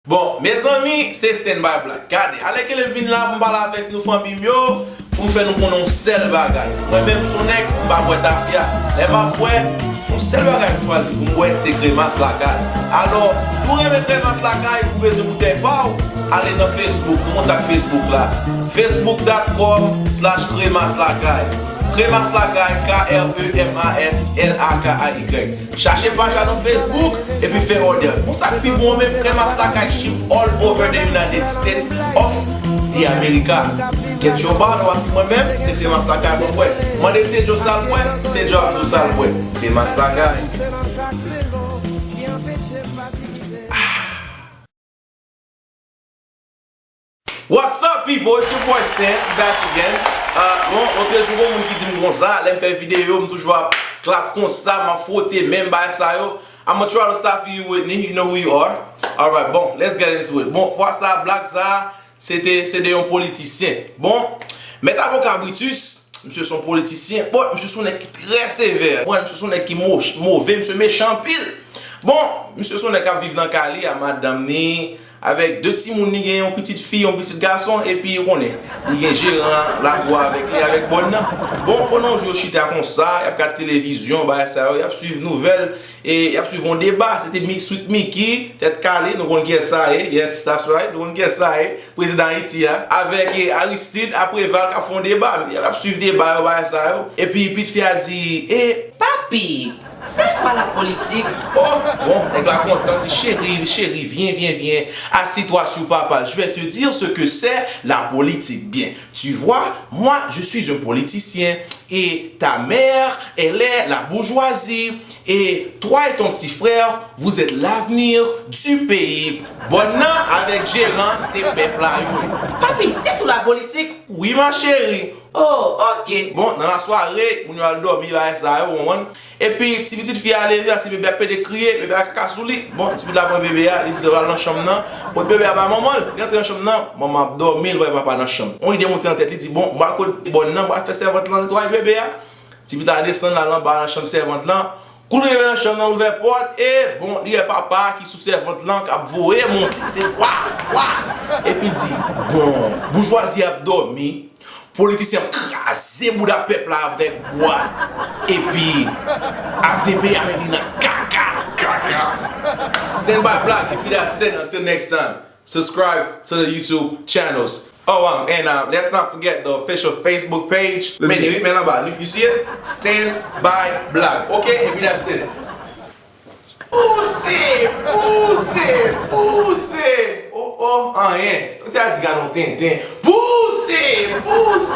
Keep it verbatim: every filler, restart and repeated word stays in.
Bon, mezanmi, se Stand by Black. Gade, alèkile m vin la pou m pale avèk nou, fanmi m yo, pou m fè nou konnen yon sèl bagay. Mwen menm, m se yon nèg, m pa bwè tafya. Lè m ap bwè, se yon sèl bagay m chwazi pou m bwè, se kremas lakay. Alò, si w renmen kremas lakay, ou bezwen boutèy pa w, ale nan Facebook. Nou konn sa k Facebook la. Facebook dot com slash kremas lakay. Kremas lakay, K R E M A S L A K A Y. Chache paj la nan Facebook epi fè òdè. Pou sa k pi bon menm, Kremas Lakay ship all over the United States of the America. Get your bottle, paske mwen menm, se Kremas Lakay mwen bwè. Mande Sedjo sa l bwè, Sedjo ap di w sa l bwè. Kremas Lakay. What's up, people? It's your boy Stan, back again. Uh, bon, lòt jou, gon moun ki di m konsa, lè m fè videyo, m toujou ap klap konsa, m ap fwote men m, bagay sa yo. I'm a Toronto style for you, Whitney. You know who you are. Alright, bon, let's get into it. Bon, fwa sa, blag sa, se te, se de yon politisyen. Bon, Mèt Avoka Britus, misye se yon politisyen. Bon, misye se yon nèg ki trè sevè. Bon, misye se yon nèg ki mo-, move, misye mechan anpil. Bon, misye se yon nèg k ap viv nan kay li a madanm ni, avèk de timoun, li gen yon pitit fi, yon pitit gason, epi ou konnen, li gen jeran lakou a avèk li, avèk bòn nan. Bon, pandan yon jou yo chita konsa, y ap gad televizyon, bagay sa yo, y ap swiv nouvèl, e y ap swiv yon deba, se te Mi-, Sweet Micky, Tèt Kale, nou konn kiyès sa ye, yes, that's right, nou konn kiyès sa ye, prezidan Ayiti a, avèk, e, Aristide a Préval k ap fè yon deba, y ap swiv deba yo, bagay sa yo, epi pitit fi a di, e, Papi, c'est quoi la politique? Oh, bon, nèg la kontan, di, chéri, chéri, viens, viens, viens, assis-toi sur papa, je vais te dire ce que c'est la politique. Bien, tu vois, moi, je suis un politicien, et ta mère, elle est la bourgeoisie, et toi et ton petit frère, vous êtes l'avenir du pays. Bòn nan avèk jeran, se pèp la yo ye. Papi, c'est tout la politique? Oui, ma chérie. Oh, ok. Bon, nan lasware, moun yo al dòmi, bagay sa yo, ou konprann? Epi, ti pitit fi a leve, a si bebe a pede kriye, bebe a kaka sou li. Bon, ti pitit la pran bebe a, li di l pral nan chanm nan. Bon, bebe a ba manman l, li antre nan chanm nan, manman ap dòmi, li wè papa nan chanm. Yon ide monte nan tèt li, di, bon, m pral kot bòn nan, m pral fè sèvant lan netwaye bebe a. Ti pitit la desann, l al anba nan chanm sèvant lan. Kou l rive nan chanm nan, l ouvè pòt, e, bon, li wè papa ki sou sèvant lan k ap voye monte. Se wa, wa! Epi di, bon, boujwazi ap dòmi, politisyen ap kraze bouda pèp la avèk bwa. Epi, avni peyi a menm li nan kaka, kaka. Stand by Black, epi that's it. Until next time, subscribe to the YouTube channels. Oh, um, and uh, let's not forget the official Facebook page. Let's Men, get it. Men anba, you, you see it? Stand by Black. Okay, epi that's it. Pouse, pouse, pouse. Oh, oh, anyen. Ou te a di gade yon tenten. Pouse, pouse,